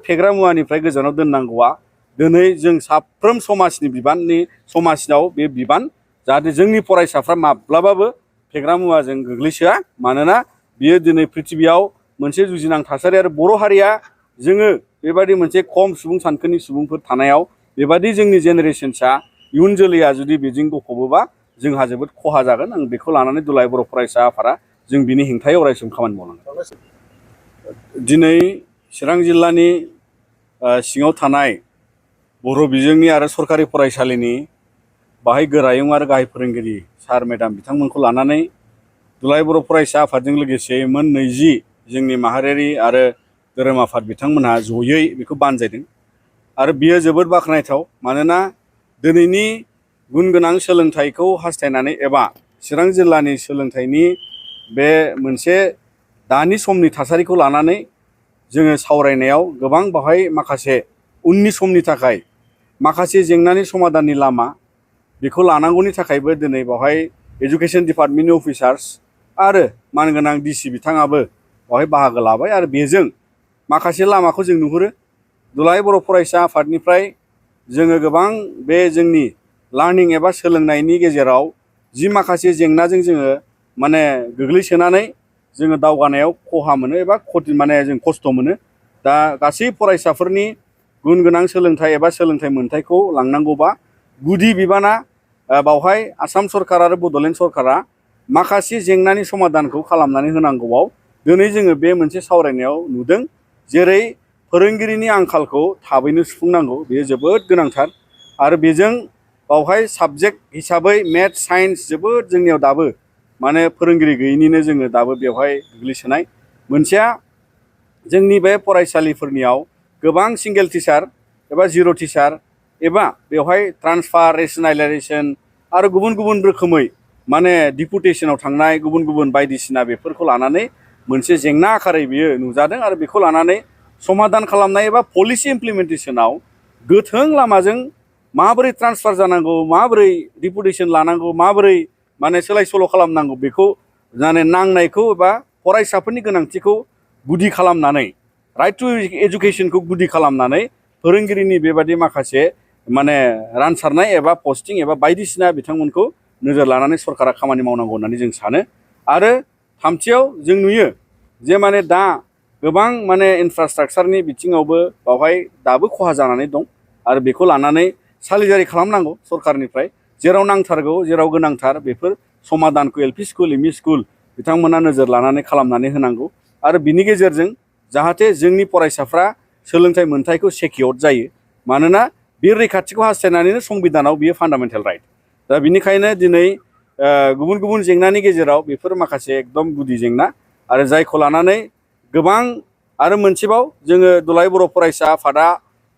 फेग्रा मुवानिफ्राय गोजानाव दोननांगौआ दिनै जों साफ्रोम समाजनाव बे बिबान जाहाथे जोंनि फरायसाफ्रा माब्लाबाबो फेग्रा मुवाजों गोग्लैसोआ मानोना बियो दिनै पृथिबियाव मोनसे जुजिनां थासारि आरो बर' हारिया जोङो बेबादि मोनसे खम सुबुं सानखोनि सुबुंफोर थानायाव बेबादि जोंनि जेनेरेशनसा इयुन जोलैया जुदि बेजों गफबोबा जोंहा जोबोद खहा जागोन आं बेखौ लानानै दुलाराय बर' फरायसा आफादा जों बिनि हेंथायै अरायसम खामानि मावनांगोन। दिनै चिरां जिल्लानि सिङाव थानाय बर' बिजोंनि आरो सरकारि फरायसालिनि बाहाय गोरायुं आरो गाहाय फोरोंगिरि सार मेडाम बिथांमोनखौ लानानै दुलाराय बर' फरायसा आफादजों लोगोसे मोन 20 जोंनि माहारियारि आरो धोरोम आफाद बिथांमोनहा जयै बेखौ बानजायदों आरो बियो जोबोद बाख्नायथाव मानोना दिनैनि गुन गोनां सोलोंथाइखौ हास्थायनानै एबा चिरां जिल्लानि सोलोंथाइनि बे मोनसे दानि समनि थासारिखौ लानानै जोङो सावरायनायाव गोबां बाहाय माखासे उननि समनि थाखाय माखासे जेंनानि समाधाननि लामा बेखौ लानांगौनि थाखायबो दिनै बावहाय एजुकेशन डिपार्टमेन्टनि अफिसार्स आरो मानगोनां डिसि बिथाङाबो बावहाय बाहागो लाबाय आरो बेजों माखासे लामाखौ जों नुहुरो। दुलाराय बर' फरायसा आफादनिफ्राय जोङो गोबां बे जोंनि लार्निं एबा सोलोंनायनि गेजेराव जि माखासे जेंनाजों जोङो माने गोग्लैसोनानै जोङो दावगानायाव खहा मोनो एबा जों खस्थ' मोनो। दा गासै फरायसाफोरनि गुन गोनां सोलोंथाइ एबा सोलोंथाइ मोनथायखौ लांनांगौबा गुदि बिबाना बावहाय आसाम सरकार आरो बड'लेण्ड सरकारा माखासे जेंनानि समाधानखौ खालामनानै होनांगौआव दिनै जोङो बे मोनसे सावरायनायाव नुदों। जेरै फोरोंगिरिनि आंखालखौ थाबैनो सुफुंनांगौ बेयो जोबोद गोनांथार आरो बेजों बावहाय साबजेक्ट हिसाबै मेथ्स साइन्स जोबोद जोंनियाव दाबो माने फोरोंगिरि गैयैनिनो जोङो दाबो बेवहाय गोग्लैसोनाय। मोनसेया जोंनि बे फरायसालिफोरनियाव गोबां सिंगेल टिचार एबा जिर' टिचार एबा बेवहाय ट्रान्सफार रेसनेलाइजेसन आरो गुबुन गुबुन रोखोमै माने डिपुटेसनाव थांनाय गुबुन गुबुन बायदिसिना बेफोरखौ लानानै मोनसे जेंना आकारै बियो नुजादों आरो बेखौ लानानै समाधान खालामनाय एबा पलिसि इमप्लिमेन्टेसनाव गोथों लामाजों माबोरै ट्रान्सफार जानांगौ माबोरै डिपुटेसन लानांगौ माबोरै माने सोलाय सोल' खालामनांगौ बेखौ माने नांनायखौ एबा फरायसाफोरनि गोनांथिखौ गुदि खालामनानै राइट टु एजुकेसनखौ गुदि खालामनानै फोरोंगिरिनि बेबादि माखासे माने रानसारनाय एबा पस्टिं एबा बायदिसिना बिथांमोनखौ नोजोर लानानै सरकारा खामानि मावनांगौ होननानै जों सानो। आरो थामथियाव जों नुयो जे माने दा गोबां माने इनफ्रास्ट्राक्चारनि बिथिङावबो बावहाय दाबो खहा जानानै दं आरो बेखौ लानानै सालिजारि खालामनांगौ सरकारनिफ्राय जेराव नांथारगौ जेराव गोनांथार बेफोर समाधानखौ एलपि स्कुल एमइ स्कुल बिथांमोना नोजोर लानानै खालामनानै होनांगौ आरो बिनि गेजेरजों जाहाथे जोंनि फरायसाफ्रा सोलोंथाइ मोनथायखौ सेकिउर्ड जायो मानोना बे रैखाथिखौ हास्थायनानैनो संबिधानाव बियो फान्डामेन्टेल राइट। दा बिनिखायनो दिनै गुबुन गुबुन जेंनानि गेजेराव बेफोर माखासे एकदम गुदि जेंना आरो जायखौ लानानै गोबां आरो मोनसेबाव जोङो दुलाराय बर' फरायसा आफादा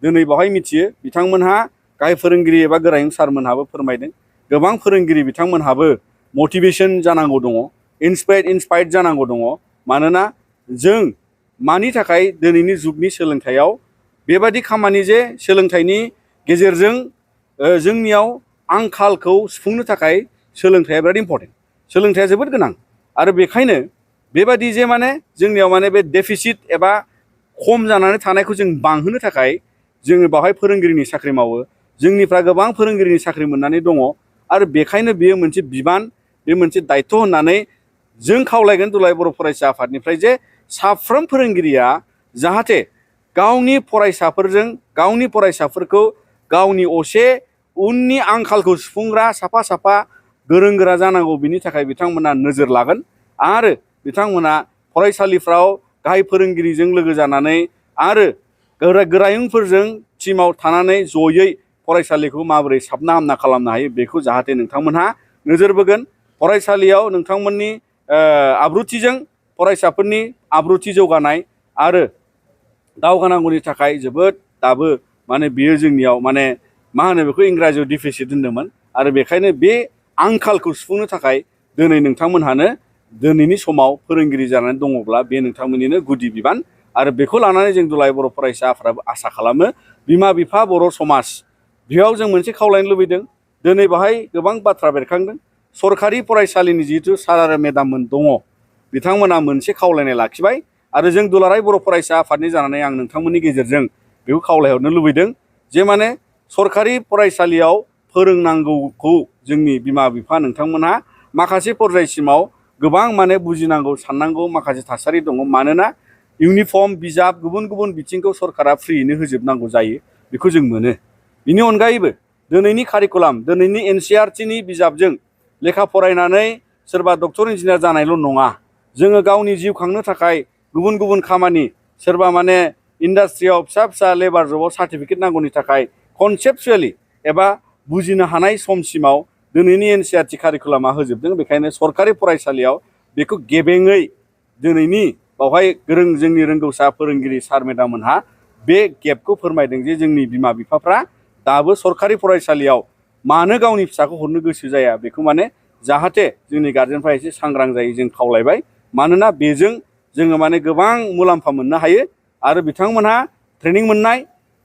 दिनै बावहाय मिथियो बिथांमोनहा गाहाय फोरोंगिरि एबा गोरायुं सारमोनहाबो फोरमायदों गोबां फोरोंगिरि बिथांमोनहाबो मटिभेसन जानांगौ दङ इन्सपायर्ड जानांगौ दङ मानोना जों मानि थाखाय दिनैनि जुगनि सोलोंथाइयाव बेबादि खामानि जे सोलोंथाइनि गेजेरजों जोंनियाव आंखालखौ सुफुंनो थाखाय सोलोंथाइया बिराद इम्परटेन्ट सोलोंथाइया जोबोद गोनां आरो बेखायनो बेबादि जे माने जोंनियाव माने बे डेफिसिट एबा खम जानानै थानायखौ जों बांहोनो थाखाय जोङो बावहाय फोरोंगिरिनि साख्रि मावो जोंनिफ्रा गोबां फोरोंगिरिनि साख्रि मोननानै दङ आरो बेखायनो बेयो मोनसे बिबान बे मोनसे दायथ' होननानै जों खावलायगोन दुलाराय बर' फरायसा आफादनिफ्राय जे साफ्रोम फोरोंगिरिया जाहाथे गावनि फरायसाफोरखौ गावनि असे उननि आंखालखौ सुफुंग्रा साफा साफा गोरों गोरा जानांगौ बिनि थाखाय बिथांमोना नोजोर लागोन आरो बिथांमोना फरायसालिफ्राव गाहाय फोरोंगिरिजों लोगो जानानै आरो गोरायुंफोरजों टिमाव थानानै जयै फरायसालिखौ माबोरै साबना हामना खालामनो हायो बेखौ जाहाथे नोंथांमोनहा नोजोर बोगोन फरायसालियाव नोंथांमोननि आब्रुथिजों फरायसाफोरनि आब्रुथि जौगानाय आरो दावगानांगौनि थाखाय जोबोद दाबो माने बियो जोंनियाव माने मा होनो बेखौ इंराजियाव डिफिसिट होनदोंमोन आरो बेखायनो बे आंखालखौ सुफुंनो थाखाय दिनै नोंथांमोनहानो दिनैनि समाव फोरोंगिरि जानानै दङब्ला बे नोंथांमोननिनो गुदि बिबान आरो बेखौ लानानै जों दुलाराय बर' फरायसा आफादाबो आसा खालामो बिमा बिफा बर' समाज बेयाव जों मोनसे खावलायनो लुबैदों दिनै बाहाय गोबां बाथ्रा बेरखांदों सरकारि फरायसालिनि जिहेथु सार मेडाममोन दङ बिथांमोना मोनसे खावलायनाय लाखिबाय आरो जों दुलाराय बर' फरायसा आफादनि जानानै आं नोंथांमोननि गेजेरजों बेखौ खावलायहरनो लुबैदों जे माने सरकारि फरायसालियाव फोरोंनांगौखौ जोंनि बिमा बिफा नोंथांमोनहा माखासे पर्यायसिमाव गोबां माने बुजिनांगौ साननांगौ माखासे थासारि दङ मानोना इउनिफर्म बिजाब गुबुन गुबुन बिथिंखौ सरकारा फ्रियैनो होजोबनांगौ जायो बेखौ जों मोनो। बिनि अनगायैबो दिनैनि कारिकुलाम दिनैनि एनसिइआरटिनि बिजाबजों लेखा फरायनानै सोरबा डक्टर इन्जिनियार जानायल' नङा जोङो गावनि जिउ खांनो थाखाय गुबुन गुबुन खामानि सोरबा माने इन्डास्ट्रियाव फिसा फिसा लेबार जबाव सार्टिफिकेट नांगौनि थाखाय कनसेप्सुवेलि एबा बुजिनो हानाय समसिमाव दिनैनि एनसिइआरटि कारिकुलामा होजोबदों। बेखायनो सरकारि फरायसालियाव बेखौ गेबेङै दिनैनि बावहाय गोरों जोंनि रोंगौसा फोरोंगिरि सार मेडाममोनहा बे गेपखौ फोरमायदों जे जोंनि बिमा बिफाफ्रा दाबो सरकारि फरायसालियाव मानो गावनि फिसाखौ हरनो गोसो जाया बेखौ माने जाहाथे जोंनि गार्जेनफ्रा एसे सांग्रां जायो जों खावलायबाय। मानोना बेजों जोङो माने गोबां मुलाम्फा मोननो हायो आरो बिथांमोनहा ट्रेनिं मोननाय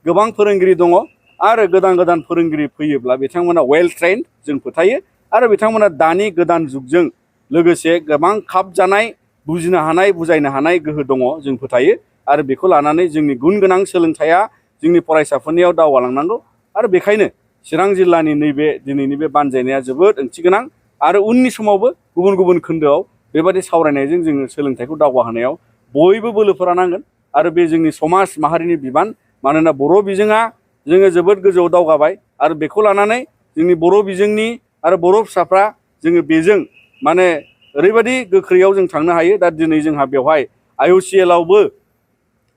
गोबां फोरोंगिरि दङ आरो गोदान गोदान फोरोंगिरि फैयोब्ला बिथांमोना वेल ट्रेन्ड जों फोथायो आरो बिथांमोना दानि गोदान जुगजों लोगोसे गोबां खाब जानाय बुजिनो हानाय बुजायनो हानाय गोहो दङ जों फोथायो आरो बेखौ लानानै जोंनि गुन गोनां सोलोंथाइया जोंनि फरायसाफोरनियाव दावगालांनांगौ आरो बेखायनो चिरां जिल्लानि नैबे दिनैनि बे बानजायनाया जोबोद ओंथि गोनां आरो उननि समावबो गुबुन गुबुन खोन्दोआव बेबायदि सावरायनायजों जोङो सोलोंथाइखौ दावगाहोनायाव बयबो बोलोफोरा नांगोन आरो बे जोंनि समाज माहारिनि बिबान। मानोना बर' बिजोङा जोङो जोबोद गोजौआव दावगाबाय आरो बेखौ लानानै जोंनि बर' बिजोंनि आरो बर' फिसाफ्रा जोङो बेजों माने ओरैबायदि गोख्रैयाव जों थांनो हायो। दा दिनै जोंहा बेवहाय IOCL आवबो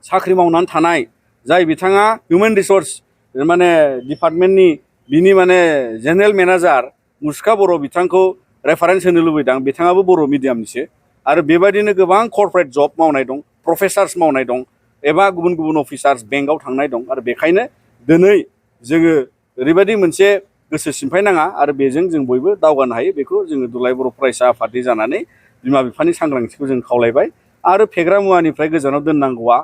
साख्रि मावनानै थानाय जाय बिथाङा हिउमेन रिसर्स माने डिपार्टमेन्टनि बिनि माने जेनेरेल मेनेजार मुसुखा बर' बिथांखौ रेफारेन्स होनो लुबैदों। बिथाङाबो बर' मिडियामनिसो आरो बेबायदिनो गोबां कर्परेट जब मावनाय दं प्रफेसार्स मावनाय दं एबा गुबुन गुबुन अफिसार्स बेंकआव थांनाय दं आरो बेखायनो दिनै जोङो ओरैबायदि मोनसे गोसो सिमफायनाङा आरो बेजों जों बयबो दावगानो हायो बेखौ जोङो दुलाराय बर' फरायसा आफादनि जानानै बिमा बिफानि सांग्रांथिखौ जों खावलायबाय आरो फेग्रा मुवानिफ्राय गोजानाव दोननांगौआ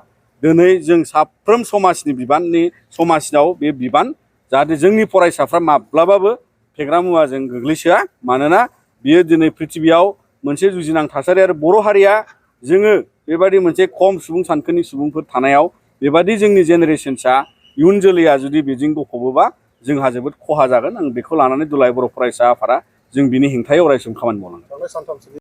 दिनै जों साफ्रोम समाजनि बिबाननि समाजाव बे बिबान जाहाथे जोंनि फरायसाफ्रा माब्लाबाबो फेग्रा मुवाजों गोग्लैसोआ। मानोना बियो दिनै प्रिथिबियाव मोनसे जुजिनां थासारि आरो बर' हारिया जोङो बेबायदि मोनसे खम सुबुं सानखोनि सुबुंफोर थानायाव बेबायदि जोंनि जेनेरेशनसा इयुन जोलैया जुदि बेजों गफबोबा जोंहा जोबोद खहा जागोन। आं बेखौ लानानै दुलाराय बर' फरायसा आफादा जों बिनि हेंथायै अरायसम खामानि मावलांगोन।